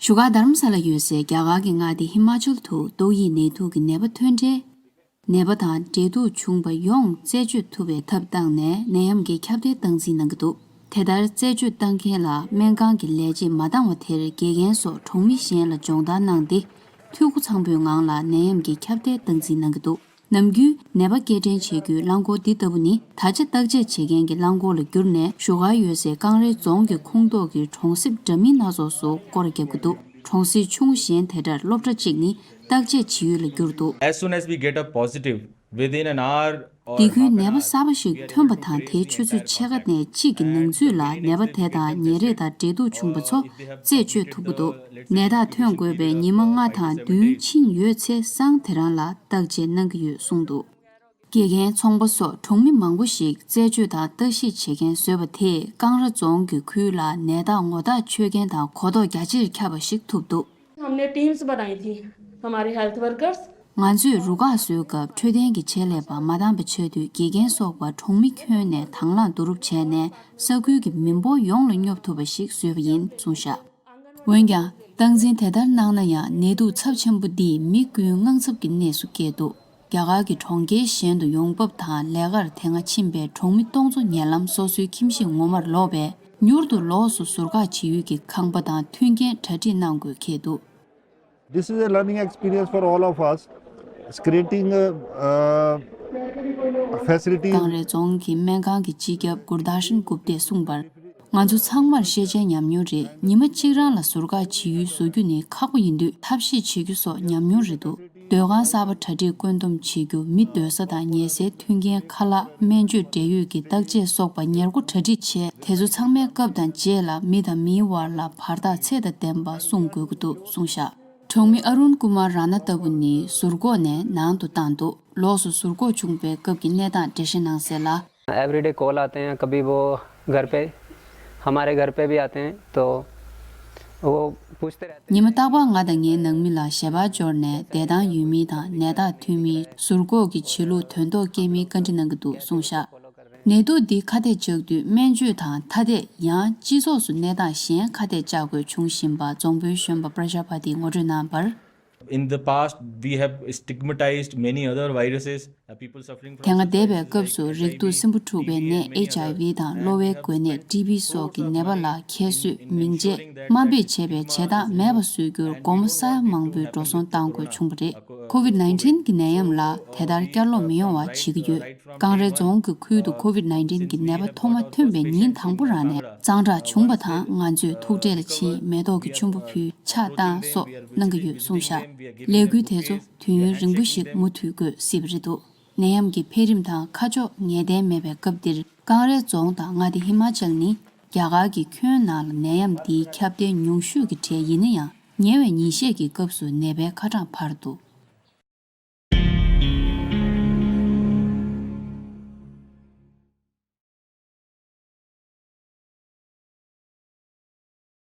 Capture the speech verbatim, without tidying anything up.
བཞུགས་སྒར་དྷ་རམ་ས་ལ་ཡོད་སའི་རྒྱ་གར་གྱི་མངའ་སྡེ་ཧི་མ་ཅལ་དུ་ཏོག་དབྱིབས་ནད་དུག་གི་ནད་པ་ཐོན་འཕྲལ། ནད་པ་དང་འབྲེལ་གཏུག་བྱུང་བ་ཡོངས་རྩད་གཅོད་ཐུབ་པའི་ཐབས་བཏང་ནས་ནད་ཡམས་ཀྱི་ཁྱབ་གདལ་སྟངས་འཛིན་གནང་གི་འདུག་དེ་ལྟར་རྩད་གཅོད་བཏང་མཁན་ལ་སྨན་ཁང་གི་ལས་བྱེད་མ་འདང་བ་དེར་དགེ་རྒན་སོགས་གྲོང་མི་གཞན་ལ་སྦྱོང་བརྡར་གནང་སྟེ། འཐུས་སྒོ་ཚང་པོའི་ངང་ལ་ནད་ཡམས་ཀྱི་ཁྱབ་གདལ་སྟངས་འཛིན་གནང་གི་འདུག་ནམ་རྒྱུན་ནད་པ་སྐྱེལ་འདྲེན་བྱེད་རྒྱུའི་རླངས་འཁོར་འདི་ལྟ་བུ་ནི་ད་ཆ་བརྟག་དཔྱད་བྱེད་མཁན་གྱི་རླངས་འཁོར་ལ་གྱུར་ནས་བཞུགས་སྒར་ཡོད་སའི་ཀང་རའེ་རྫོང་གི་ཁོངས་གཏོགས་ཀྱི་གྲོང་གསེབ་འདྲ་མིན་སྣ་ཚོགས་སུ་སྐོར་ར་བརྒྱབ་ཀྱི་འདུག་གྲོང་གསེབ་ཆུང་ངུ་གཞན་དེ་འདྲར་སློབ་གྲྭ་གཅིག་ནི་བརྟག་དཔྱད་བྱེད་ཡུལ་ལ་གྱུར་འདུག As soon as we get a positive, within an hour, འདི་ཁུལ་ནད་པ་གསར་པ་ཞིག་ཐོན་པ་དང་དེའི་ཆུ་ཚོད་ཕྱེད་ཀ་ནས་གཅིག་གི་ནང་ཚུད་ལ་ནད་པ་དེ་དང་ཉེ་རེས་དང་འབྲེལ་གཏུག་བྱུང་པ་ཚོ་རྩད་གཅོད་ཐུབ་ཀྱི་འདུག་ནད་རྟགས་ཐོན་དགོས་པའི་ཉི་མ་ལྔ་དང་བདུན་ཕྱིན་ཡོད་ཚེ་སང་དེ་རང་ལ་བརྟག་དཔྱད་གནང་གི་ཡོད་གསུངས་འདུག་དགེ་རྒན་ཚོང་པ་སོགས་གྲོང་མི་མང་པོ་ཞིག་རྩད་གཅོད་དང་བརྟག་ཞིབ་བྱེད་མཁན་བཟོས་པ་དེས་ཀང་ར་རྫོང་གི་ཁུལ་ལ་ནད་རྟགས་ངོ་རྟགས་ཆོད་མཁན་དང་གོ་རྟོགས་རྒྱ་ཆེར་ཁྱབ་པ་ཞིག་ཐུབ་འདུག हमने टीम्स बनाई थी, हमारे health workers. ང་ཚོས་རུ་ཁག་བཟོས་སྐབས་འཕྲོད་བསྟེན་གྱི་ཆེད་ལས་པ་མ་འདང་པ་ཆགས་དུས་དགེ་རྒན་སོགས་པ་གྲོང་མི་ཁྱོན་ནས་དང་བླངས་བསྡུ་རུབ་བྱས་ནས་ས་ཁུལ་གྱི་མི་འབོར་ཡོངས་ལ་སྙོབ་ཐུབ་པ་ཞིག་བཟོས་པ་ཡིན་གསུངས་བཞག་འོན་ཀྱང་། སྟངས་འཛིན་དེ་ལྟར་གནང་ན་ཡང་ནད་དུག་ཚབས་ཆེན་པོ་འདིས་མི་ཀུན་དངངས་འཚབ་ཀྱི་གནས་སུ་བསྐྱལ་འདུག་རྒྱ་གར་གྱི་གྲོང་ཁྱེར་གཞན་དུ་ཡོང་འབབ་དང་ལས་ཀར་དེ་སྔ་ཕྱིན་པའི་གྲོང་མི་སྟོང་ཚོ་ཉེ་ལམ་སོ་སོའི་ཁྱིམ་གཞིས་ངོ་མར་ལོག་པས་མྱུར་དུ་ལོགས་སུ་ཟུར་བཀག་བྱེད་ཡུལ་གྱི་ཁང་པ་དང་མཐུན་རྐྱེན་གྲ་སྒྲིག་གནང་དགོས་འཁེལ་འདུག This is a learning experience for all of us. Creating a, uh, facility. ཀང་རའེ་རྫོང་གི་སྨན་ཁང་གི་སྤྱི་ཁྱབ་གུར་དར་ཤན་གུབ་ཏས་གསུངས་པར། ང་ཚོ་ཚང་མར་ཤེས་བྱའི་ཉམས་མྱོང་རེད། ཉི་མ་གཅིག་རང་ལ་ཟུར་བཀག་བྱེད་ཡུལ་བཟོ་རྒྱུ་ནི་ཁག་པོ་ཡིན་དུས་ཐབས་ཤེས་བྱེད་རྒྱུ་སོགས་ཉམས་མྱོང་རེད་འདུག་སྡོད་ཁང་གསར་པ་གྲ་སྒྲིག་བཀོད་འདོམས་བྱེད་རྒྱུ། མི་སྡོད་ས་དང་ཉལ་སའི་མཐུན་རྐྱེན། ཁ་ལག་སྨན་བཅོས་འབྲེལ་ཡོད་ཀྱི་བརྟག་དཔྱད་སོགས་པ་ཉེར་མཁོ་གྲ་སྒྲིག་བྱས། དེ་ཚོ་ཚང་མའི་སྐབས་དང་རྗེས་ལ་མི་དང་མིའི་དབར་ལ་བར་ཐག་ཚད་དང་ལྡན་པ་སྲུང་དགོས་ཀྱི་འདུག་གསུངས་བཞག་གྲོང་མི་ཨ་རུན་ཀུ་མར་ར་ན་ལྟ་བུ་ནི་ཟུར་འགོག་ནས་ནང་དུ་བཏང་འདུག་ལོགས་སུ་ཟུར་འགོག་བྱུང་བའི་སྐབས་ཀྱི་གནས་སྟངས་འགྲེལ་བཤད་གནང་གསལ་ལ། everyday call आते हैं, कभी वो घर पे, हमारे घर पे भी आते हैं, तो वो पूछते रहते हैं। ཉི་མ་རྟག་པར་ང་དང་ངའི་ནང་མི་ལ་ཞལ་པར་འབྱོར་ནས་བསྡད་སྟངས་ཡོད་མིན་དང་ནད་རྟགས་ཐོན་མིན། ཟུར་འགོག་གི་བྱེད་ལུགས་དོན་ཐོག་སྐྱེལ་མིན་བཀའ་འདྲི་གནང་གི་འདུག་གསུངས་བཞག་ནད་དུག་འདི་ཁ་གཏད་བཅག་དུས་སྨན་བཅོས་དང་ཐ་དད་ཡང་སྤྱི་ཚོགས་སུ་གནས་སྟངས་གཞན་ཁ་གཏད་བཅག་དགོས་བྱུང་བཞིན་པ་རྫོང་དཔོན་གཞོན་པ་པྲ་ཇཱ་པ་ཏིས་ངོ་སྤྲོད་གནང་བར། In the past, we have stigmatized many other viruses, uh, people suffering from དེ་སྔ་འདས་པའི་སྐབས་སུ་རེག་དུག་སྲིན་འབུ་འཁྲུགས་པའི་ནད་ཨེཆ་ཨའི་ཝི་དང་གློ་བའི་འགོས་ནད་ཊི་བི་སོགས་ཀྱི་ནད་པ་ལ་ཁྱད་གསོད་མིང་བརྗེ་དམའ་འབེབས་བྱེད་པའི་བྱེད་སྟངས་མེད་པ་བཟོ་རྒྱུར་སྒོ་མོ་ས་ཡ་མང་པོའི་འགྲོ་སོང་གཏང་དགོས་བྱུང་བ་རེད། ཀོ་ཝིད་ནའིན་ཊིན་གྱི་ནད་ཡམས་ལ་དེ་ལྟར་བསྐྱར་ལོག་མི་ཡོང་བ་བྱེད་ཀྱི་ཡོད། ཀང་རའེ་རྫོང་གི་ཁུལ་དུ་ཀོ་ཝིད་ནའིན་ཊིན་གྱི་ནད་པ་ཐོག་མ་ཐོན་པའི་ཉིན་དང་པོ་རང་ནས་གཙང་སྦྲ་བྱུང་བ་དང་ང་ཚོས་ཐུགས་ཁྲལ་ལ་ཕྱིན་མེ་ཏོག་གི་ཆུན་པོ་ཕུལ་ཕྱག་བཏང་སོགས་གནང་གི་ཡོད་གསུངས་བཞག་ལས་འགུལ་དེ་ཚོ་དུས་ཡུན་རིང་པོ་ཞིག་མུ་མཐུད་དགོས་སྲིད་པ་རེད་འདུག་ནད་ཡམས་ཀྱི་འཕེལ་རིམ་དང་ཁ་ཕྱོགས་ངེས་གཏན་མེད་པའི་སྐབས་འདིར་ཀང་རའེ་རྫོང་དང་མངའ་སྡེ་ཧི་མ་ཅལ་ནི་རྒྱ་གར་གྱི་ཁྱོན་ནང་ལ་ནད་ཡམས་འདིའི་ཁྱབ་གདལ་ཉུང་ཤོས་ཀྱི་གྲས་ཡིན་ན་ཡང་ཉེ་བའི་ཉིན་ཤས་ཀྱི་སྐབས་སུ་ནད་པའི་ཁ་གྲངས་འཕར་འདུག